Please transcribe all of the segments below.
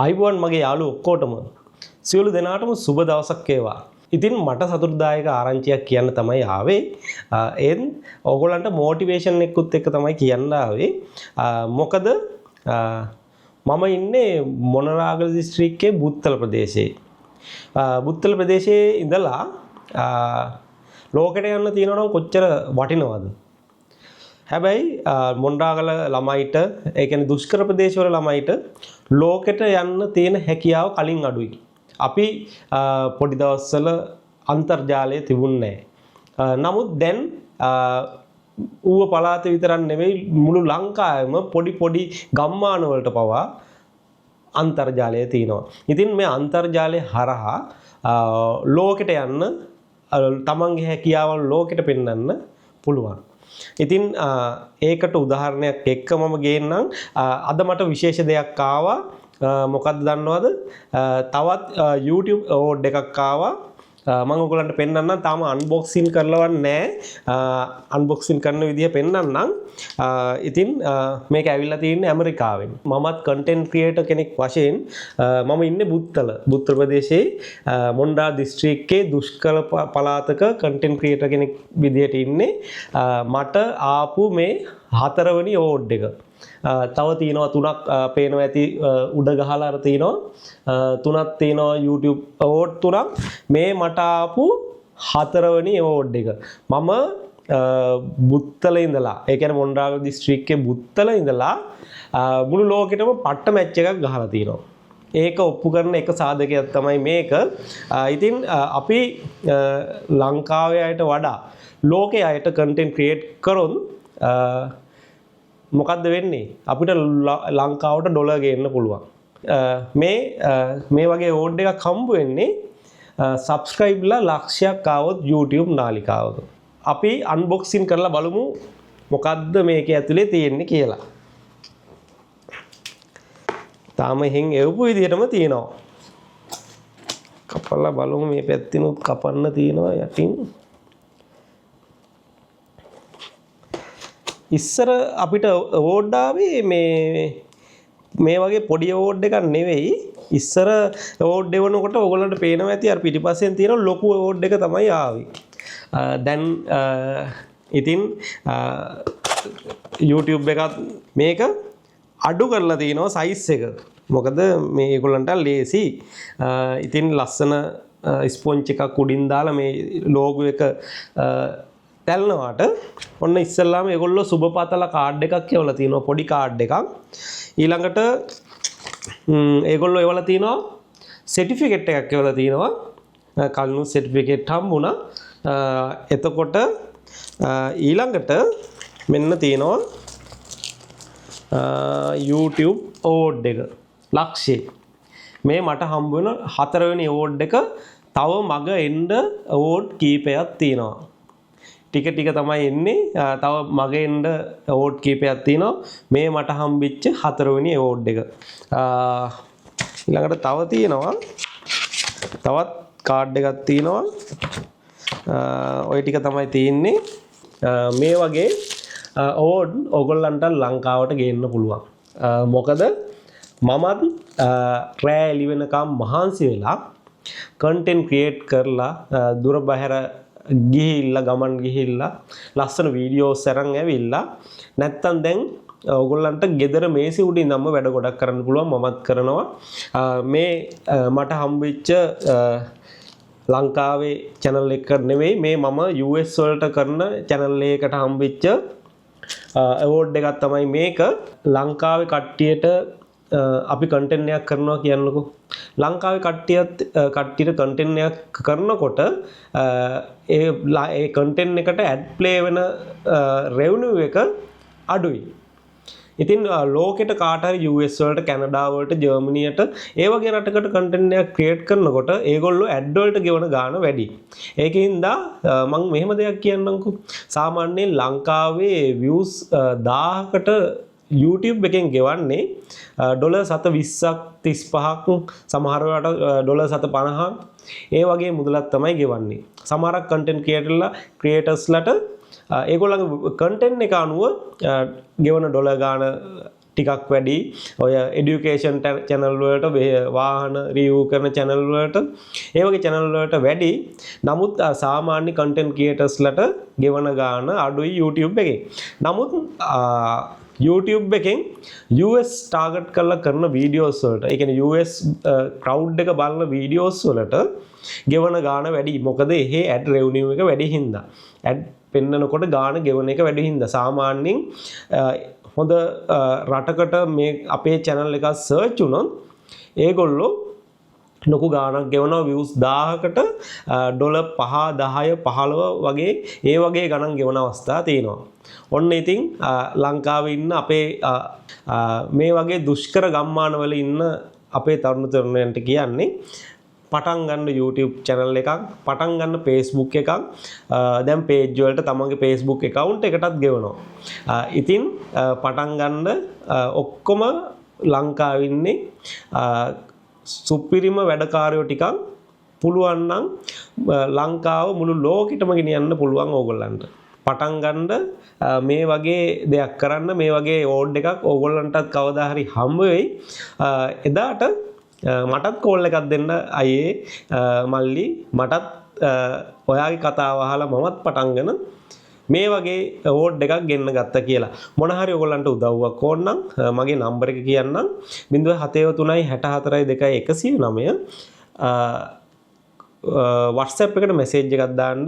ආයුබෝවන් මගේ යාළුවෝ ඔක්කොටම සියලු දෙනාටම සුබ දවසක් වේවා. ඉතින් මට සතුටුදායක ආරංචියක් කියන්න තමයි ආවේ. ඒත් ඕගොල්ලන්ට මොටිවේෂන් එකකුත් එක්ක තමයි කියන්න ආවේ. මොකද මම ඉන්නේ මොනරාගල දිස්ත්‍රික්කයේ බුත්තල ප්‍රදේශයේ. බුත්තල ප්‍රදේශයේ ඉඳලා ලෝකෙට යන්න තියෙනවා නම් කොච්චර වටිනවද? හැබැයි මොණරාගල ළමයිට, ඒ කියන්නේ දුෂ්කර ප්‍රදේශවල ළමයිට ලෝකෙට යන්න තියෙන හැකියාව කලින් අඩුයි. අපි පොඩි දවස්වල අන්තර්ජාලය තිබුණේ නැහැ. නමුත් දැන් ඌව පළාතේ විතරක් නෙවෙයි, මුළු ලංකාවෙම පොඩි පොඩි ගම්මාන වලට පවා අන්තර්ජාලය තියෙනවා. ඉතින් මේ අන්තර්ජාලය හරහා ලෝකෙට යන්න, තමන්ගේ හැකියාවන් ලෝකෙට පෙන්වන්න පුළුවන්. ඉතින් ඒකට උදාහරණයක් එක්ක මම ගේන්නම්. අද මට විශේෂ දෙයක් ආවා. මොකද්ද දන්නවද? තවත් YouTube award එකක් ආවා. මම ඔයගොල්ලන්ට පෙන්වන්නම්. තාම අන්බොක්සින් කරලවත් නෑ. අන්බොක්සින් කරන විදිය පෙන්වන්නම්. ඉතින් මේක ඇවිල්ලා තියෙන්නේ ඇමරිකාවෙන්. මමත් කන්ටෙන්ට් ක්‍රියේටර් කෙනෙක් වශයෙන් මම ඉන්නේ බුත්තල ප්‍රදේශයේ මොණරා දිස්ත්‍රික්කයේ දුෂ්කර පළාතක කන්ටෙන්ට් ක්‍රියේටර් කෙනෙක් විදියට ඉන්නේ. මට ආපු මේ හතරවෙනි අවෝඩ් එක. තව තියෙනවා තුනක්, පේනවා ඇති, උඩ ගහලා අර තියෙනවා. තුනක් තියෙනවා, YouTube award තුනක්. මේ මට ආපු හතරවෙනි අවෝඩ් එක. මම බුත්තල ඉඳලා, ඒ කියන්නේ මොණරාගල දිස්ත්‍රික්කයේ බුත්තල ඉඳලා මුළු ලෝකෙටම පට්ට මැච් එකක් ගහලා තියෙනවා. ඒක ඔප්පු කරන එක සාධකයක් තමයි මේක. ඉතින් අපි ලංකාවේ අයට වඩා ලෝකයේ අයට කන්ටෙන්ට් ක්‍රියේට් කරොත් මොකද්ද වෙන්නේ? අපිට ලංකාවට ඩොලර් ගේන්න පුළුවන්. මේ වගේ අවෝඩ් එකක් හම්බ වෙන්නේ සබ්ස්ක්‍රයිබ්ලා ලක්ෂයක් ආවොත් YouTube නාලිකාවක. අපි අන්බොක්සින් කරලා බලමු මොකද්ද මේකේ ඇතුලේ තියෙන්නේ කියලා. තාම එහෙන් එවපු විදිහටම තියෙනවා. කපලා බලමු. මේ පැත්තිනුත් කපන්න තියෙනවා යටින්. ඉස්සර අපිට අවෝඩ් ආවේ මේ වගේ පොඩි අවෝඩ් එකක් නෙවෙයි. ඉස්සර අවෝඩ් එවනකොට ඔයගොල්ලන්ට පේනවා ඇති අර පිටිපස්සෙන් තියෙන ලොකු අවෝඩ් එක තමයි ආවේ. දැන් ඉතින් YouTube එකත් මේක අඩු කරලා තිනවා සයිස් එක. මොකද මේ ඒගොල්ලන්ට ලේසි. ඉතින් ලස්සන ස්පොන්ජ් එකක් උඩින් දාලා මේ ලෝගෝ එක තැලනවාට ඔන්න ඉස්සෙල්ලාම ඒගොල්ලෝ සුබ පතලා කාඩ් එකක් එවලා තිනවා, පොඩි කාඩ් එකක්. ඊළඟට ඒගොල්ලෝ එවලා තිනවා සර්ටිෆිකේට් එකක් එවලා තිනවා. කලිනු සර්ටිෆිකේට් හම්බුණා. එතකොට ඊළඟට මෙන්න තියෙනවා YouTube award එක ලක්ෂේ. මේ මට හම්බ වෙන හතරවෙනි අවෝඩ් එක. තව මග එන්න අවෝඩ් කීපයක් තියෙනවා. ටික ටික තමයි එන්නේ. තව මග එන්න අවෝඩ් කීපයක් තියෙනවා. මේ මට හම්බෙච්ච හතරවෙනි අවෝඩ් එක. ඊළඟට තව තියෙනවා, තවත් කාඩ් එකක් තියෙනවා. ඔය ටික තමයි තියෙන්නේ. මේ වගේ අවෝඩ් ඔයගොල්ලන්ට ලංකාවට ගේන්න පුළුවන්. මොකද මමත් රෑ එළි වෙනකම් මහන්සි වෙලා කන්ටෙන්ට් ක්‍රියේට් කරලා, දුර බැහැර ගිහිල්ලා, ගමන් ගිහිල්ලා ලස්සන වීඩියෝස් අරන් ඇවිල්ලා, නැත්තම් දැන් ඔයගොල්ලන්ට ගෙදර මේසෙ උඩ ඉඳන්ම වැඩ ගොඩක් කරන්න පුළුවන්. මමත් කරනවා. මේ මට හම්බෙච්ච ලංකාවේ චැනල් එක නෙවෙයි, මේ මම US වලට කරන චැනල් එකකට හම්බෙච්ච අවෝඩ් එකක් තමයි මේක. ලංකාවේ කට්ටියට අපි කන්ටෙන්ට් එකක් කරනවා කියන්නකෝ. ලංකාවේ කට්ටියට කන්ටෙන්ට් එකක් කරනකොට ඒ කන්ටෙන්ට් එකට ඇඩ් ප්ලේ වෙන රෙවෙනියු එක අඩුයි. ඉතින් ලෝකෙට කාට හරි US වලට, කැනඩා වලට, ජර්මනියට ඒ වගේ රටකට කන්ටෙන්ට් එකක් ක්‍රියේට් කරනකොට ඒගොල්ලෝ ඇඩ් වලට ගෙවන ගාණ වැඩි. ඒකින්ද මං මෙහෙම දෙයක් කියන්නම්කෝ. සාමාන්‍යයෙන් ලංකාවේ views 1000කට YouTube එකෙන් ගෙවන්නේ ඩොලර් සත විස්සක්, තිස් පහක්, සමහර වෙලාවට ඩොලර් සත පනහක් ඒ වගේ මුදලක් තමයි ගෙවන්නේ. සමහරක් කන්ටෙන්ට් ක්‍රියේටර්ස්ලට ඒගොල්ලන්ගේ කන්ටෙන්ට් එක අනුව ගෙවන ඩොලර් ගාණ ටිකක් වැඩි. ඔය එඩියුකේෂන් චැනල් වලට, වාහන රිවිව් කරන චැනල් වලට, ඒ වගේ චැනල් වලට වැඩි. නමුත් සාමාන්‍ය කන්ටෙන්ට් ක්‍රියේටර්ස්ලට ගෙවන ගාන අඩුයි YouTube එකේ. නමුත් YouTube එකෙන් US target කරලා කරන වීඩියෝස් වලට, ඒ කියන්නේ US crowd එක බලන වීඩියෝස් වලට ගෙවන ගාන වැඩි. මොකද එහෙ ඇඩ් රෙවෙනියු එක වැඩි හින්දා. ඇඩ් පෙන්නනකොට ගාන ගෙවන එක වැඩි හින්දා. සාමාන්‍යයෙන් හොඳ රටකට මේ අපේ චැනල් එක සර්ච් වුණොත් ඒගොල්ලෝ ලොකු ගාණක් ගෙවනවා. වීව්ස් 1000කට ඩොලර් 5, 10, 15 වගේ ඒ වගේ ගණන් ගෙවන අවස්ථා තියෙනවා. ඔන්න ඉතින් ලංකාවේ ඉන්න අපේ මේ වගේ දුෂ්කර ගම්මානවල ඉන්න අපේ තරුණ තරුණියන්ට කියන්නේ, පටන් ගන්න YouTube channel එකක්, පටන් ගන්න Facebook එකක්. දැන් පේජ් වලට, තමන්ගේ Facebook account එකටත් ගෙවනවා. ඉතින් පටන් ගන්න. ඔක්කොම ලංකාවේ ඉන්නේ සුපිරිම වැඩකාරයෝ ටිකක්. පුළුවන් නම් ලංකාව මුළු ලෝකෙටම ගෙනියන්න පුළුවන් ඕගොල්ලන්ට. පටන් ගන්න, මේ වගේ දෙයක් කරන්න. මේ වගේ අවෝඩ් එකක් ඕගොල්ලන්ටත් කවදා හරි හම්බ වෙයි. එදාට මටත් කෝල් එකක් දෙන්න, අයියේ, මල්ලි, මටත් ඔයාගේ කතාව අහලා මමත් පටන්ගෙන මේ වගේ අවෝඩ් එකක් ගෙන්න ගත්ත කියලා. මොන හරි ඔයගොල්ලන්ට උදව්වක් ඕන නම් මගේ නම්බර් එක කියන්නම්. 073 64 2 109. WhatsApp එකට මැසේජ් එකක් දාන්න,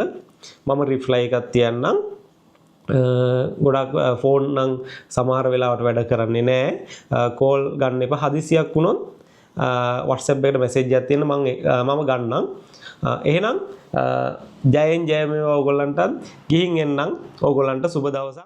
මම රිප්ලයි එකක් තියන්නම්. ගොඩක් ෆෝන් නම් සමහර වෙලාවට වැඩ කරන්නේ නෑ. කෝල් ගන්න එපා. හදිසියක් වුණොත් WhatsApp එකට මැසේජ් එකක් තියන්න, මම ගන්නම්. එහෙනම් ජයෙන් ජය වේවා ඔයගොල්ලන්ටත්. ගිහින් එන්නම්. ඕගොල්ලන්ට සුබ දවසක්.